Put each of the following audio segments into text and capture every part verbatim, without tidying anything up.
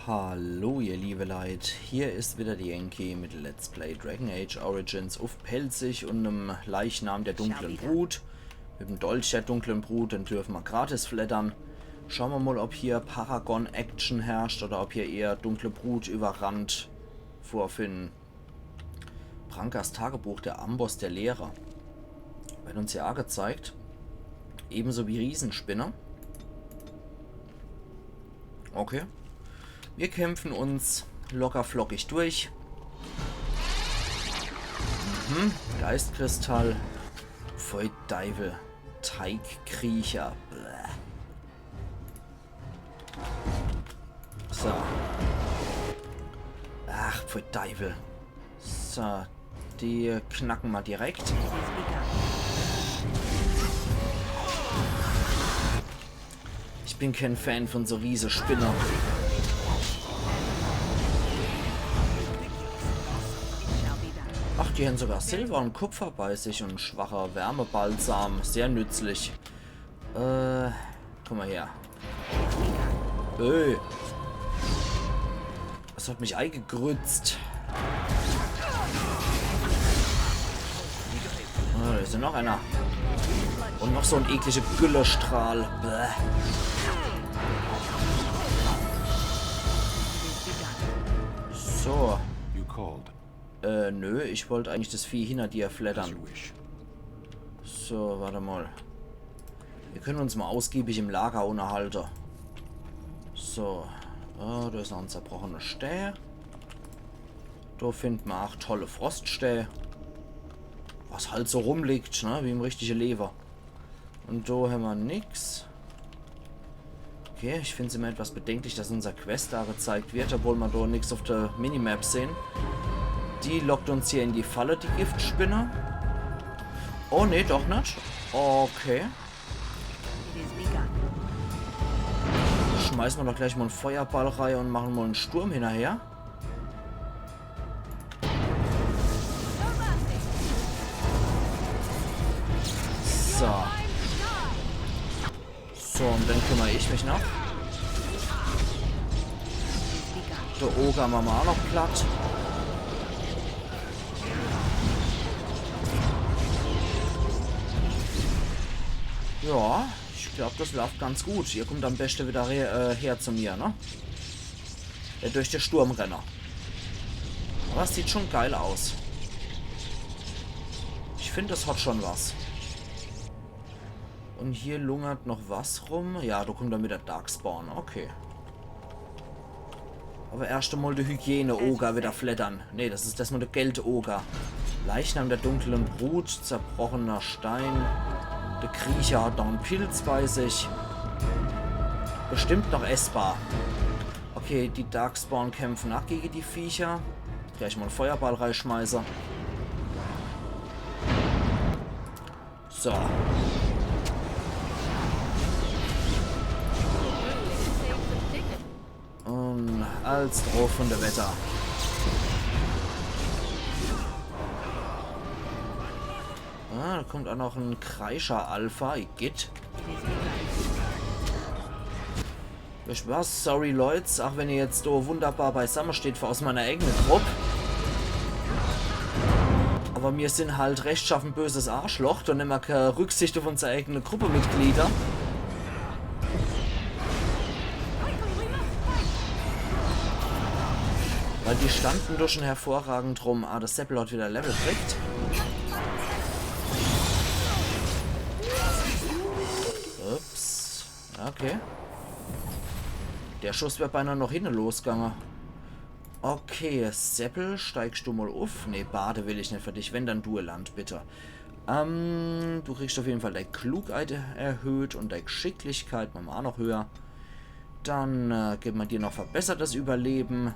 Hallo ihr liebe Leit, hier is wieder de Yankee mit Let's Play Dragon Age Origins uff Pälzisch un em Leichnam der dunklen Brut, mit em Dolch der dunklen Brut, den dürfe mer gratis fleddern. Schaue mer mol, ob hier Paragon-Action herrscht oder ob hier eher dunkle Brut überrannt vorfinden. Brankas Tagebuch, der Amboss der Lehre. Wird uns hier angezeigt. Ebenso wie Riesenspinne. Okay. Wir kämpfen uns locker flockig durch. Mhm. Geistkristall. Pfui Deiwel. Teigkriecher. Bäh. So. Ach, pfui Deiwel. So, die knacke mer direkt. Ich bin kein Fan von so Riesespinner. Ach, die hän sogar Silber un Kupfer bei sich un schwacher Wärmebalsam. Sehr nützlich. Äh, komm mol her. Ey. Das hat mich eigegrützt. Ah, da is ja noch einer. Un noch so en eklige Güllestrahl. Bäh. So. You called. Äh, nö, ich wollt eigentlich das Vieh hinner dir fleddern. As you wish. So, wart mol. Wir könne uns mol ausgiebig im Lager unnerhalte. So, äh, da is noch en zerbrochene Stää. Da find mer ach tolle Froststää. Was halt so rumliegt, ne? Wie im richtige Lewe. Un da hämmer nix. Okay, ich find's immer etwas bedenklich, dass unser Quest angezeigt wird, obwohl mer da nix uff de Minimap sehn. Die lockt uns hier in die Falle, die Giftspinne. Oh, nee, doch net. Okay. Schmeiße mer doch gleich mol en Feuerball rei un mache mol en Sturm hinnerher. So. So, un dann kümmer ich mich noch. De Oger mache mer ach noch platt. Ja, ich glaub, das laaft ganz gut. Ihr kummt am beschte wieder re-, äh, her zu mir, ne? Äh, durch de Sturmrenner. Awwer es sieht schon geil aus. Ich find, das hat schon was. Un hier lungert noch was rum. Ja, da kummt dann wieder Darkspawn. Okay. Awwer erscht emol de Hygiene-Oger wieder fleddern. Nee, das is erscht mol de Geld-Oger. Leichnam der dunklen Brut, zerbrochener Stein. De Kriecher hat noch en Pilz bei sich. Bestimmt noch essbar. Okay, die Darkspawn kämpfe ach gege die Viecher. Gleich mol en Feuerball reischmeiße. So. Un als Droh vun de Wetter. Ah, da kummt ach noch en Kreischer-Alpha, igitt. Weescht was, sorry Leute, ach wenn ihr jetzt so wunderbar beisamme steht, vor aus meiner eigene Grupp. Awwer mir sin halt rechtschaffen böses Arschloch, do nemme mer kee Rücksicht uff unsere eigene Gruppemitglieder. Weil die standen doch schon hervorragend rum. Ah, de Seppel hat wieder Level kriegt. Ups. Okay. De Schuss wär beinah noch hinne losgange. Okay, Seppel, steigsch du mol uff? Nee, Bade will ich net für dich. Wenn, dann Duelland, bitte. Ähm, du kriegsch uff jeden Fall dei Klugheit erhöht un dei Gschicklichkeit mache mer ach noch höher. Dann, äh, gebe mer dir noch verbessertes Überleben,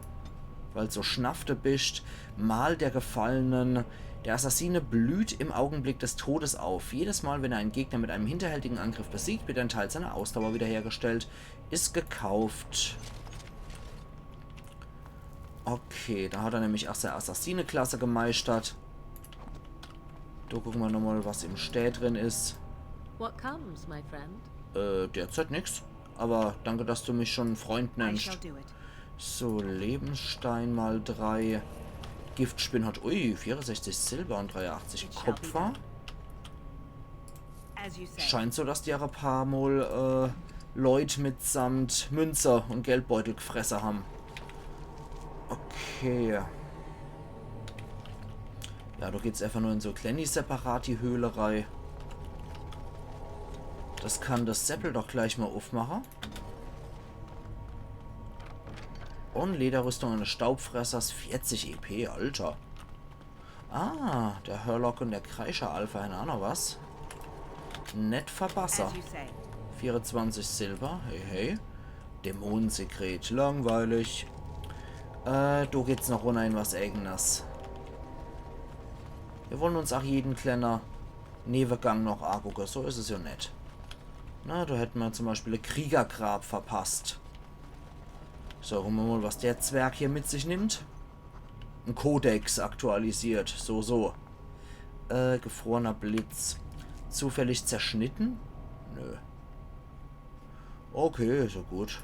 weil so schnafte bischt. Mahl der Gefallenen. Der Assassine blüht im Augenblick des Todes auf. Jedes Mal, wenn er einen Gegner mit einem hinterhältigen Angriff besiegt, wird ein Teil seiner Ausdauer wiederhergestellt. Is gekauft. Okay, da hat er nämlich ach sei Assassine-Klasse gemeischtert. Do gucke mer nochmol, was im Stää drin is. What comes, my friend? Äh, derzeit nix. Awwer danke, dass du mich schon Freund nennsch. I shall do it. So, Lebensstein mal drei. Giftspinn hat, ui, vierundsechzig Silber und dreiundachtzig Kupfer. As you say. Scheint so, dass die e paar Mol, äh, Leut mitsamt Münze und Geldbeutel gefresse ham. Okay. Ja, do geht's einfach nur in so kleine separati Höhle rei. Das kann das Seppel doch gleich mal ufmache. Und Lederrüstung eines Staubfressers, vierzig E P, Alter. Ah, der Hurlock und der Kreischer Alpha hän ach noch was. Net verbasser. As you say. Vierundzwanzig Silber, hey, hey. Dämonensekret, langweilig. Äh, do geht's noch runner in was Eigenes. Wir wollen uns ach jeden kleiner Newegang noch agucke, so is es ja net. Na, do hätte mer zum Beispiel e Kriegergrab verpasst. So, gucke mer mal, was der Zwerg hier mit sich nimmt. En Kodex aktualisiert, so, so. Äh, gefrorener Blitz. Zufällig zerschnitten? Nö. Okay, so gut.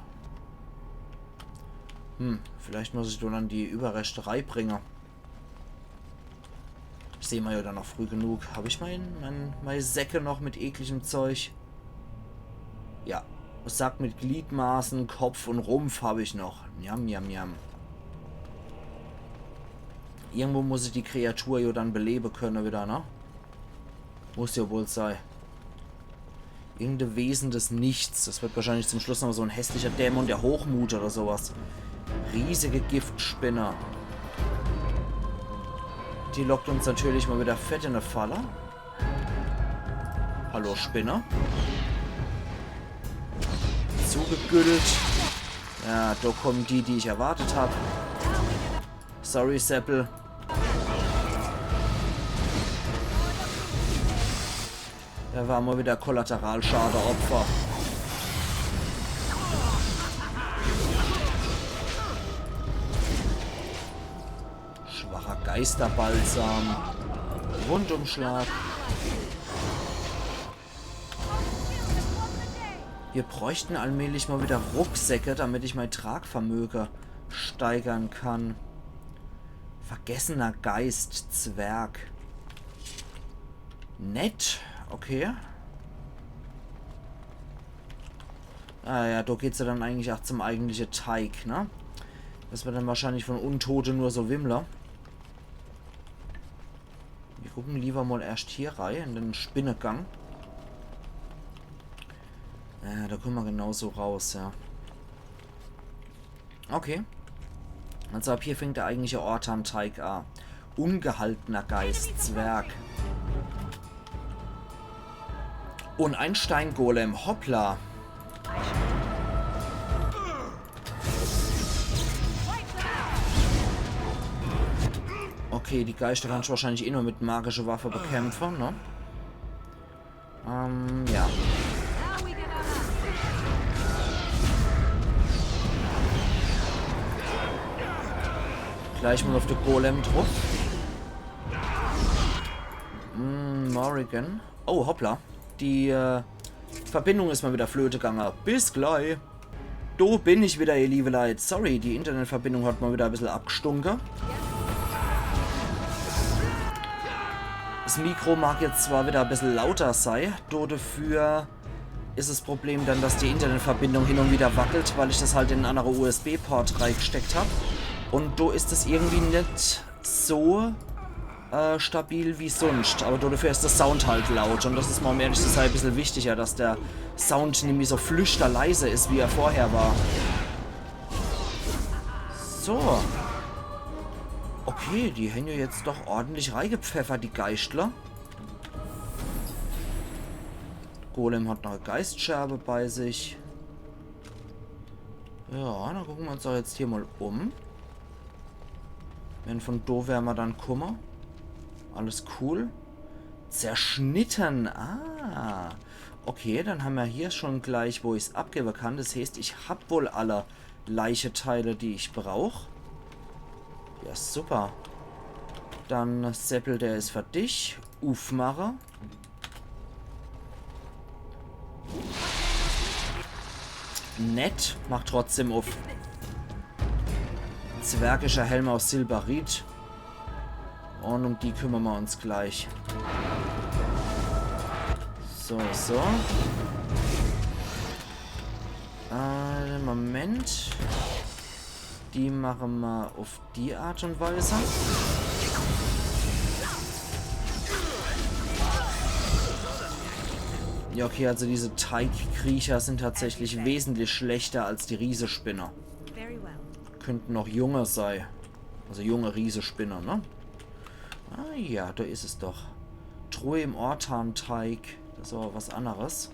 Hm, vielleicht muss ich nur dann die Überreste reibringe. Sehn mer ja dann noch früh genug. Hab ich mein, mein, mei Säcke noch mit ekligem Zeug? Ja. Sack mit Gliedmaßen, Kopf und Rumpf hab ich noch. Njam, njam, njam. Irgendwo muss ich die Kreatur ja dann belebe könne wieder, ne? Muss ja wohl sei. Irgende Wesen des Nichts. Das wird wahrscheinlich zum Schluss noch so en hässlicher Dämon der Hochmut oder sowas. Riesige Giftspinne. Die lockt uns natürlich mal wieder fett in e Falle. Hallo, Spinne. Zugegüdelt. Ja, do kommen die, die ich erwartet hab. Sorry, Seppel. Do war mal wieder Kollateralschadeopfer. Schwacher Geisterbalsam. Rundumschlag. Wir bräuchten allmählich mal wieder Rucksäcke, damit ich mein Tragvermöge steigern kann. Vergessener Geist, Zwerg. Nett, okay. Ah ja, do geht's ja dann eigentlich ach zum eigentliche Teich, ne? Das wird dann wahrscheinlich von Untote nur so wimmle. Wir gucken lieber mal erscht hier rei, in den Spinnegang. Äh, do kommen mer genauso raus, ja. Okay. Also ab hier fängt der eigentliche Ortan-Teich a. Ungehaltener Geist, Zwerg. Und ein Steingolem, hoppla. Okay, die Geister kann ich wahrscheinlich eh nur mit magische Waffe bekämpfe, ne? Ähm, ja. Gleich mal auf de Golem druff. Mm, Morrigan. Oh, hoppla. Die, äh, Verbindung is mal wieder flöte gange. Bis gleich. Do bin ich wieder, ihr liebe Leit. Sorry, die Internetverbindung hat mal wieder e bissel abgestunke. Das Mikro mag jetzt zwar wieder e bissel lauter sei, do dafür is das Problem dann, dass die Internetverbindung hin und wieder wackelt, weil ich das halt in en annere U S B-Port reigesteckt hab. Und do is es irgendwie net so, äh, stabil wie sunscht. Aber do dafür is der Sound halt laut. Und das is mir, um ehrlich zu sei, e bissel wichtiger, dass der Sound nimmi so flüchterleise is, wie er vorher war. So. Okay, die hän ja jetzt doch ordentlich reigepfeffert, die Geischtler. Golem hat noch e Geistscherbe bei sich. Ja, dann gucken mer uns doch jetzt hier mal um. Wenn von do wer mer dann kumme. Alles cool. Zerschnitten. Ah. Okay, dann ham mer hier schon gleich, wo ich's abgebe kann. Das heeßt, ich hab wohl alle Leicheteile, die ich brauch. Ja, super. Dann, Seppel, der is für dich. Uffmache. Nett, mach trotzdem uff. Zwergischer Helm aus Silberit. Und um die kümmern wir uns gleich. So, so. Äh, Moment. Die machen wir auf die Art und Weise. Ja, okay, also diese Teigkriecher sind tatsächlich wesentlich schlechter als die Riesespinner. Very well. Könnten noch junge sei. Also junge Riesespinner, ne? Ah ja, da is es doch. Truhe im Ortan-Teig. Das is aber was anderes.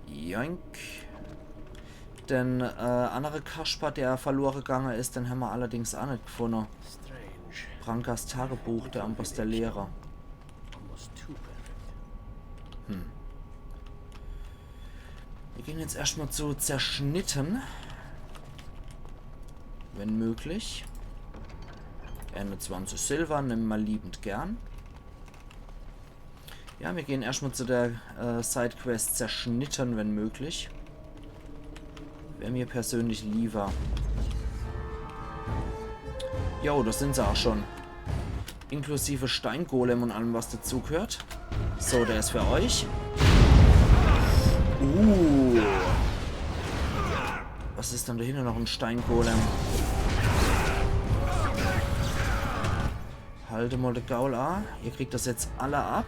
Joink. Den äh, andere Kasper, der verlore gegange is, den hämmer allerdings aa net gefunne. Strange. Brankas Tagebuch, der Amboss der Lehre. Almost too perfect. Hm. Wir gehen jetzt erstmal zu Zerschnitten. Wenn möglich. Einundzwanzig Silber, nehmen wir liebend gern. Ja, wir gehen erstmal zu der äh, Sidequest Zerschnitten, wenn möglich. Wär mir persönlich lieber. Jo, das sind se auch schon. Inklusive Steingolem und allem, was dazugehört. So, der is für euch. Uh. Was is denn da hinten noch? Ein Steingolem. Halt mal de Gaul a. Ihr kriegt das jetzt alle ab.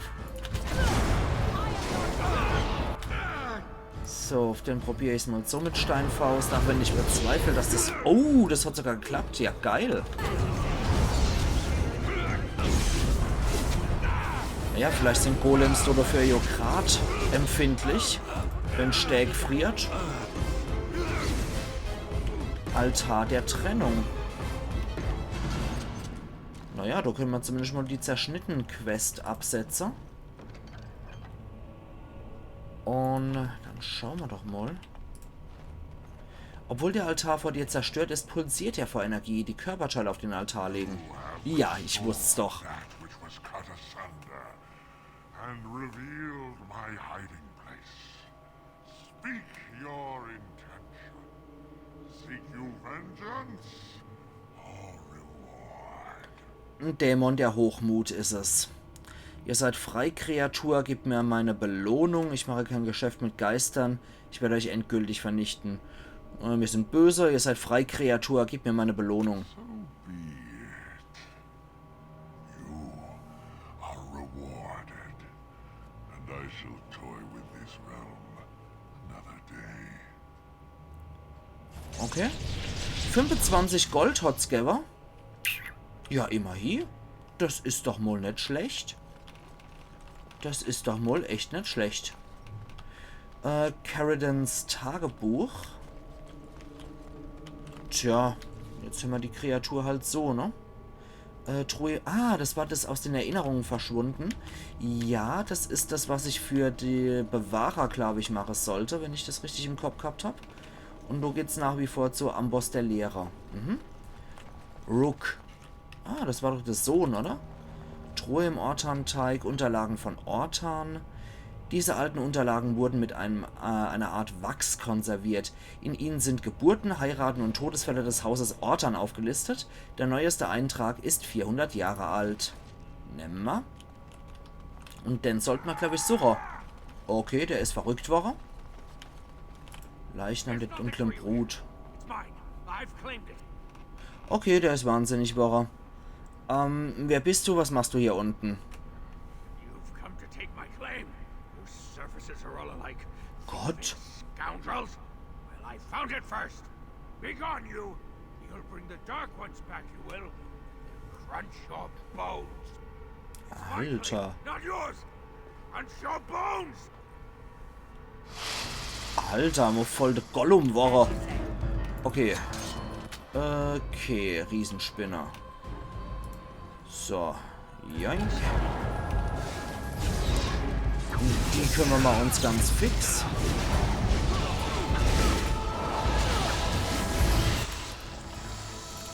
So, auf den probier ich's mal so mit Steinfaust, auch wenn ich bezweifle, dass das... Oh, das hat sogar geklappt. Ja, geil. Ja, vielleicht sind Golems so dafür ja grad empfindlich, wenn Stää friert. Altar der Trennung. Naja, da können wir zumindest mal die Zerschnitten-Quest absetzen. Und dann schauen wir doch mal. Obwohl der Altar vor dir zerstört ist, pulsiert er vor Energie. Die Körperteile auf den Altar legen. Ja, ich wusst's doch. That which was cut asunder and revealed my hiding place. Speak your intention. Seek you vengeance or reward? Ein Dämon der Hochmut ist es. Ihr seid frei, Kreatur, gebt mir meine Belohnung. Ich mache kein Geschäft mit Geistern. Ich werde euch endgültig vernichten. Äh, wir sind böse, ihr seid frei, Kreatur, gebt mir meine Belohnung. So be it. You are rewarded, and I shall toy with this realm another day. Okay. Fünfundzwanzig Gold hat's gewwe. Ja, immerhin. Das is doch mal net schlecht. Das is doch mal echt net schlecht. Äh, Caridans Tagebuch. Tja, jetzt hämmer die Kreatur halt so, ne? Äh, Truhe. Ah, das war das aus den Erinnerungen verschwunden. Ja, das is das, was ich für die Bewahrer, glaub ich, mache sollte, wenn ich das richtig im Kopf gehabt hab. Und do geht's nach wie vor zu Amboss der Lehre. Mhm. Rook. Ah, das war doch der Sohn, oder? Truhe im Ortan-Teig, Unterlagen von Ortan. Diese alten Unterlagen wurden mit einem, äh, einer Art Wachs konserviert. In ihnen sind Geburten, Heiraten und Todesfälle des Hauses Ortan aufgelistet. Der neueste Eintrag ist vierhundert Jahre alt. Nemme mer. Und den sollt mer, glaub ich, suche. Okay, der is verrückt worre. Leichnam der dunklen Brut. It's mine. I've claimed it. Okay, der is wahnsinnig worre. Ähm, wer bist du? Was machst du hier unten? You've come to take my claim. Your surfaces are all alike. Gott. Scoundrels. Well, I found it first. Begone, you. You'll bring the Dark Ones back, you will. They'll crunch your bones. It's my claim, Alter. Not yours. Crunch your bones. Alter, mo voll de Gollum worre. Okay. Okay, Riesenspinner. So. Joink. Die kümmere mer uns ganz fix.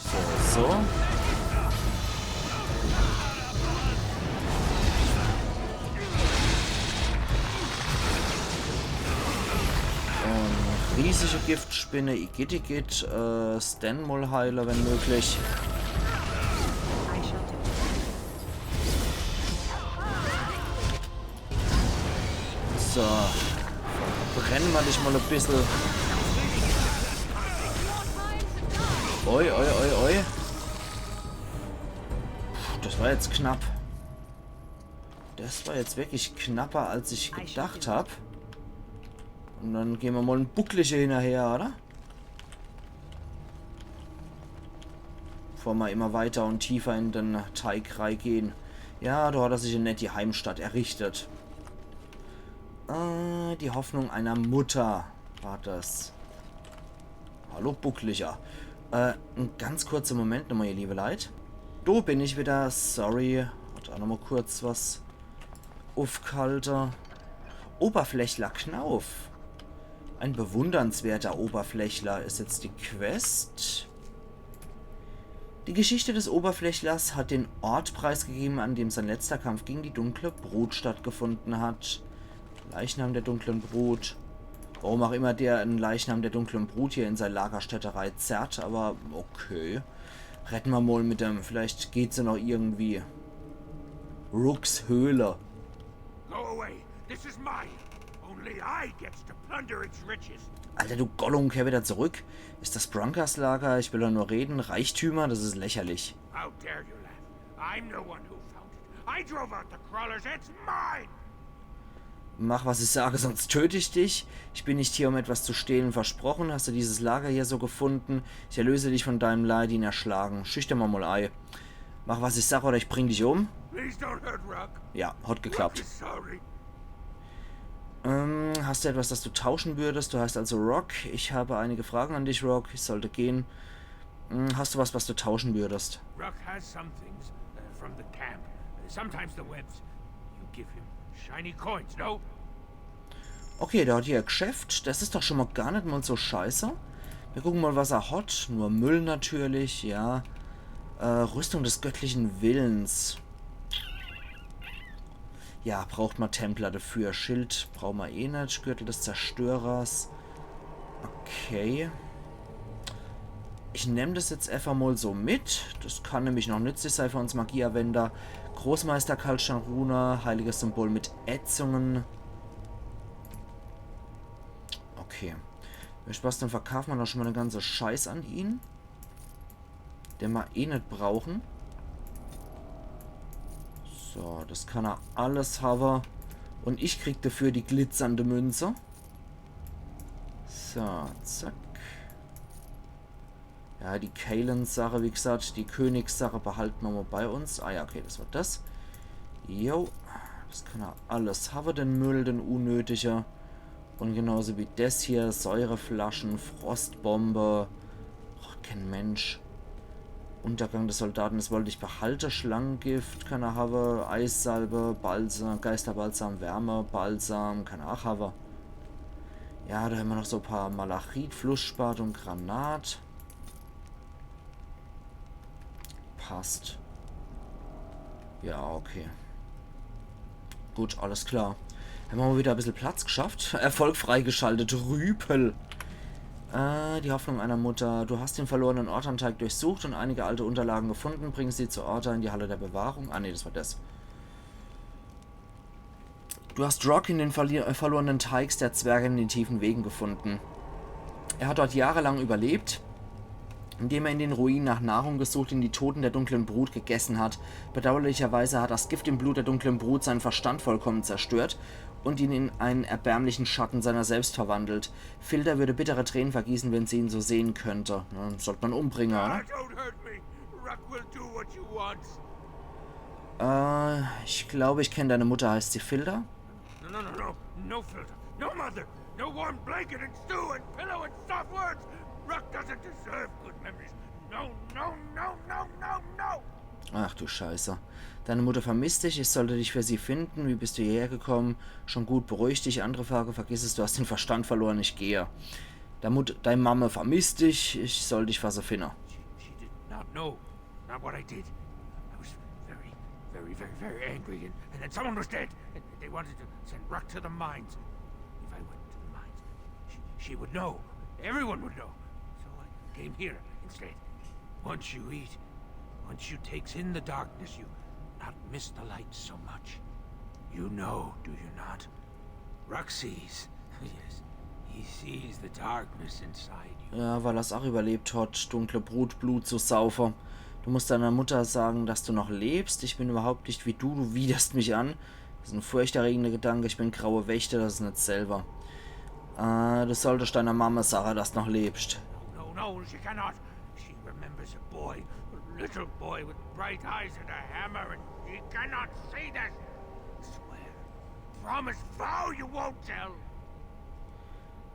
So, so. Und Diese Giftspinne, igitt, igitt, äh, Sten mol heile, wenn möglich. So. Brenne mer dich mol e bissel. Oi, oi, oi, oi. Puh, das war jetzt knapp. Das war jetzt wirklich knapper, als ich gedacht hab. Und dann gehn mer mol en Bucklige hinnerher, oder? Bevor mer immer weiter und tiefer in den Teig reigehn. Ja, do hat er sich e netti Heimstatt errichtet. Äh, die Hoffnung einer Mutter war das. Hallo, Buckliger. Äh, en ganz kurze Moment nochmol, ihr liebe Leit. Do bin ich wieder. Sorry. Hat auch nochmol kurz was uffghalte. Oberflächler Knauf. Ein bewundernswerter Oberflächler ist jetzt die Quest. Die Geschichte des Oberflächlers hat den Ort preisgegeben, an dem sein letzter Kampf gegen die dunkle Brut stattgefunden hat. Leichnam der dunklen Brut. Warum auch immer der en Leichnam der dunklen Brut hier in sei Lagerstätte reizerrt, aber okay. Redde mer mol mit dem, vielleicht geht's ja noch irgendwie. Rooks Höhle. Go away. This is mine. Only I gets to plunder its riches. Alter, du Gollum, kehr wieder zurück. Ist das Brankas Lager? Ich will doch nur reden. Reichtümer, das ist lächerlich. How dare you laugh? I'm the one who found it. I drove out the crawlers. It's mine. Mach, was ich sage, sonst töte ich dich. Ich bin nicht hier, um etwas zu stehlen, versprochen. Hast du dieses Lager hier so gefunden? Ich erlöse dich von deinem Leid, ihn erschlagen. Schüchter mer mol ei. Mach, was ich sag, oder ich bring dich um. Please don't hurt Rock. Ja, hat geklappt. Rock is sorry. Ähm, hast du etwas, das du tauschen würdest? Du heißt also Rock. Ich habe einige Fragen an dich, Rock. Ich sollte gehen. Hm, hast du was, was du tauschen würdest? Rock has some things uh, from the camp. Sometimes the webs. You give him shiny coins, no? Okay, der hat hier e Geschäft. Das ist doch schon mal gar nicht mal so scheiße. Wir gucken mal, was er hat. Nur Müll natürlich, ja. Äh, Rüstung des göttlichen Willens. Ja, braucht man Templer dafür. Schild braucht man eh nicht. Gürtel des Zerstörers. Okay. Ich nemm das jetzt einfach mal so mit. Das kann nämlich noch nützlich sein für uns Magieanwender. Großmeister Kaltsteinrune, heiliges Symbol mit Ätzungen. Okay. Wisst was, dann verkaufen wir noch schon mal den ganzen Scheiß an ihn. Den wir eh nicht brauchen. So, das kann er alles haben. Und ich krieg dafür die glitzernde Münze. So, zack. Ja, die Kaylens-Sache, wie gesagt, die Königssache behalten wir mal bei uns. Ah ja, okay, das war das. Jo, das kann er alles haben, den Müll, den unnötige. Und genauso wie das hier, Säureflaschen, Frostbombe. Braucht kein Mensch. Untergang des Soldaten, das wollte ich behalten. Schlangengift kann er haben, Eissalbe, Balsam, Geisterbalsam, Wärmebalsam, kann er auch haben. Ja, da haben wir noch so ein paar Malachit, Flussspat und Granat. Passt. Ja, okay. Gut, alles klar. Haben wir mal wieder ein bisschen Platz geschafft. Erfolg freigeschaltet. Rüpel. Äh, die Hoffnung einer Mutter. Du hast den verlorenen Ort am Teig durchsucht und einige alte Unterlagen gefunden. Bring sie zu Orta in die Halle der Bewahrung. Ah, nee, das war das. Du hast Rock in den verli- äh, verlorenen Teigs der Zwerge in den tiefen Wegen gefunden. Er hat dort jahrelang überlebt, indem er in den Ruinen nach Nahrung gesucht und die Toten der dunklen Brut gegessen hat. Bedauerlicherweise hat das Gift im Blut der dunklen Brut seinen Verstand vollkommen zerstört und ihn in einen erbärmlichen Schatten seiner selbst verwandelt. Filter würde bittere Tränen vergießen, wenn sie ihn so sehen könnte. Na, sollte man umbringen, oder? Ah, don't hurt me. Rock will do what you want. Äh, ich glaube, ich kenne deine Mutter. Heißt sie Filter? No, no, no, no. No Filter. No mother. No warm blanket and stew and pillow and soft words. Rock doesn't deserve good memories. No, no, no, no, no, no. Ach du Scheiße. Deine Mutter vermisst dich. Ich sollte dich für sie finden. Wie bist du hierher gekommen? Schon gut, beruhig dich. Andere Frage, vergiss es. Du hast den Verstand verloren. Ich gehe. Deine Mut- deine Mama vermisst dich. Ich soll dich für sie finden. She, she did not know. Not what I did. I was very, very, very, very angry, and, and then someone was dead. And they wanted to send Rock to the mines. If I went to the mines, she, she would know. Everyone would know. So I came here instead. Once you eat, once you takes in the darkness, you not miss the light so much. You know, do you not? Ruck sees. Yes, he sees the darkness inside you. Ja, weil er's ach überlebt hat, dunkle Brutblut zu saufe. Du musst deiner Mutter sagen, dass du noch lebst. Ich bin überhaupt nicht wie du, du widerst mich an. Das is en furchterregender Gedanke, ich bin graue Wächter, das is net selber. Äh, du solltest deiner Mama sage, dass du noch lebst. No, no, no, she cannot. She remembers a boy, a little boy with bright eyes and a hammer, and she cannot see this. Swear. Promise vow you won't tell.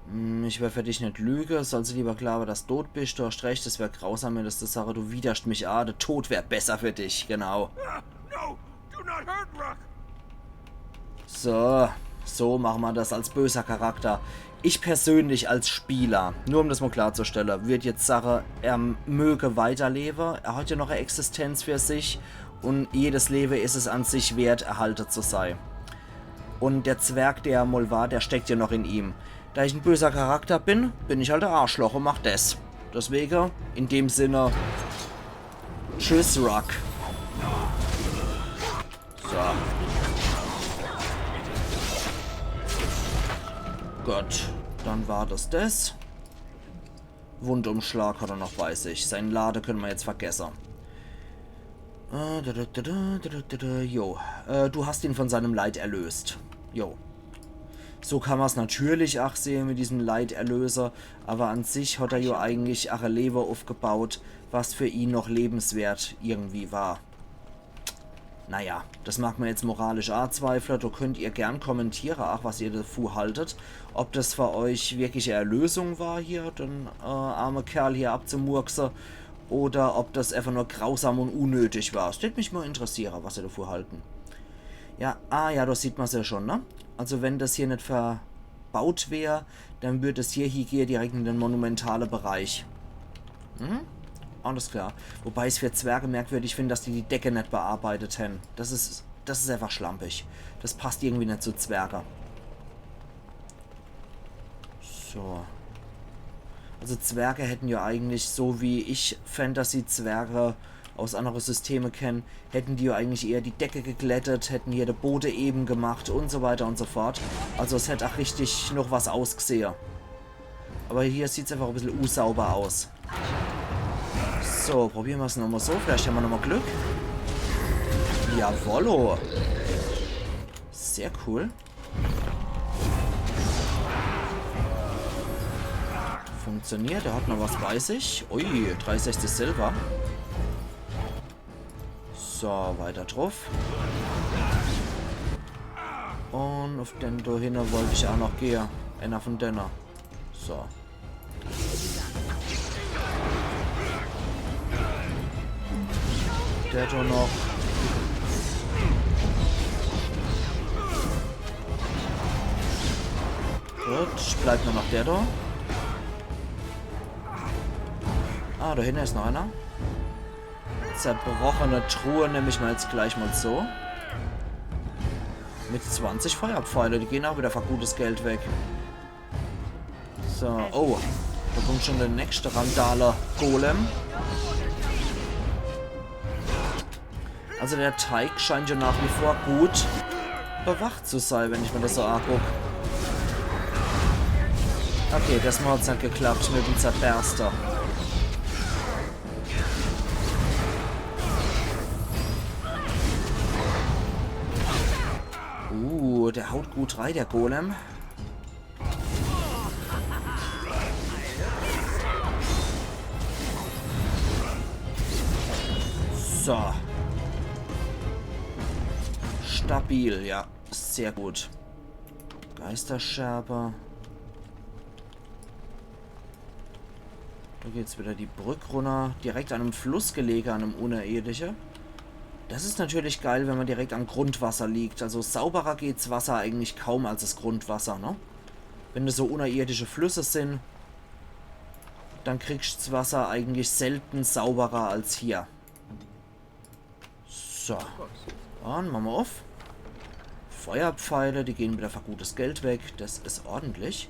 Hm, ich wär für dich net lüge, sollst du lieber glaube, dass du tot bist. Du hast recht, es wär grausam, mir das zu sage. Du widerst mich a, der Tod wär besser für dich, genau. Ah, no, do not hurt Ruck. So, so mache mer das als böser Charakter. Ich persönlich als Spieler, nur um das mal klarzustellen, würd jetzt sage, er möge weiterlebe. Er hat ja noch e Existenz für sich und jedes Lebe is es an sich wert, erhalte zu sei. Und der Zwerg, der er mal war, der steckt ja noch in ihm. Da ich en böser Charakter bin, bin ich halt e Arschloch und mach das. Deswege, in dem Sinne, tschüss, Ruck. So. Gut, dann war das das. Wundumschlag hat er noch bei sich. Sein Lade können mer jetzt vergesse. Äh, da, da, da, da, da, da, da, jo. Äh, du hast ihn von seinem Leid erlöst. Jo. So kann mer's natürlich ach sehe mit diesem Leiderlöser, aber an sich hat er jo eigentlich ach e Lewe aufgebaut, was für ihn noch lebenswert irgendwie war. Naja, das mag mer jetzt moralisch a zweifle. Do könnt ihr gern kommentiere, ach, was ihr davu haltet. Ob das für euch wirklich e Erlösung war, hier den äh, arme Kerl hier abzumurkse, oder ob das einfach nur grausam und unnötig war. Es tät mich mal interessiere, was ihr davu halten. Ja, ah ja, do sieht mer's ja schon, ne? Also wenn das hier net verbaut wär, dann würd es hier, hier, hier direkt in den monumentale Bereich. Mhm. Alles klar. Wobei es für Zwerge merkwürdig find, dass die die Decke net bearbeitet hän. Das is, das is einfach schlampig. Das passt irgendwie net zu Zwerge. So. Also Zwerge hätten ja eigentlich, so wie ich Fantasy-Zwerge aus andere Systeme kenn, hätten die ja eigentlich eher die Decke geglättet, hätten hier de Bode eben gemacht und so weiter und so fort. Also es hätt ach richtig noch was ausgesehe. Aber hier sieht's einfach e bissel unsauber aus. So, probiere mer's nochmal so. Vielleicht hän mer nochmal Glück. Jawollo. Sehr cool. Funktioniert, er hat noch was bei sich. Ui, drei sechzig Silber. So, weiter druff. Und auf den do hinne wollt ich auch noch gehe. Einer von denne. So. Der do noch. Gut, bleibt nur noch der do. Ah, do hinne is noch einer. Zerbrochene Truhe nemm ich mal jetzt gleich mal so. Mit zwanzig Feuerpfeile, die gehen auch wieder für gutes Geld weg. So, oh. Da kommt schon der nächste Randale-Golem. Also der Teig scheint ja nach wie vor gut bewacht zu sein, wenn ich mir das so anguck. Okay, das Mal hat's net geklappt mit dem Zerberster. Uh, der haut gut rein, der Golem. So. Stabil, ja. Sehr gut. Geisterscherbe. Da geht's wieder die Brück runner. Direkt an em Fluss gelege, an em unerirdische. Das is natürlich geil, wenn man direkt am Grundwasser liegt. Also sauberer geht's Wasser eigentlich kaum als das Grundwasser, ne? Wenn das so unerirdische Flüsse sin, dann kriegst das Wasser eigentlich selten sauberer als hier. So. Und mache mer uff. Feuerpfeile, die gehen wieder für gutes Geld weg. Das is ordentlich.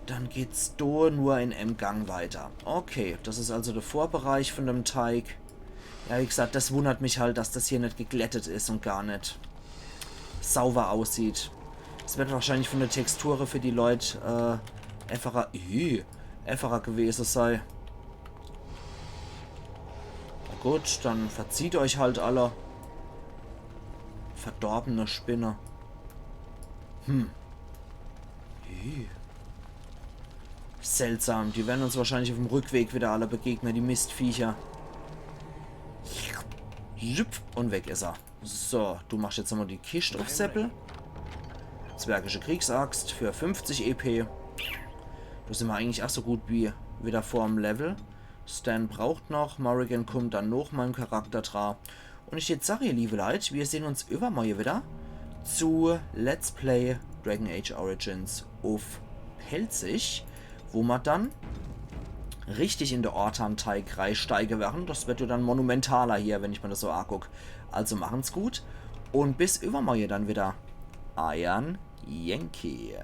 Dann geht's do nur in em Gang weiter. Okay, das is also de Vorbereich von dem Teig. Ja, wie gesagt, das wundert mich halt, dass das hier net geglättet is und gar net sauber aussieht. Es wird wahrscheinlich von der Textur für die Leut, äh, einfacher, ih, einfacher gewese sei. Na gut, dann verzieht euch halt alle. Verdorbene Spinne. Hm. Ih. Seltsam, die werden uns wahrscheinlich auf dem Rückweg wieder alle begegnen, die Mistviecher. Jupp, und weg is er. So, du machst jetzt nochmal die Kist auf Seppel. Zwergische Kriegsaxt für fünfzig E P. Do sin mer eigentlich ach so gut wie wieder vorm Level. Sten braucht noch, Morrigan kummt dann noch, mein Charakter dra. Und ich jetzt sag, ihr liebe Leit, wir sehen uns übermorje wieder zu Let's Play Dragon Age Origins auf Pälzisch, wo mer dann richtig in de Ortan-Teig reisteige werren. Das wird ja dann monumentaler hier, wenn ich mir das so anguck. Also machen's gut und bis übermorje dann wieder. Eiern Yankee.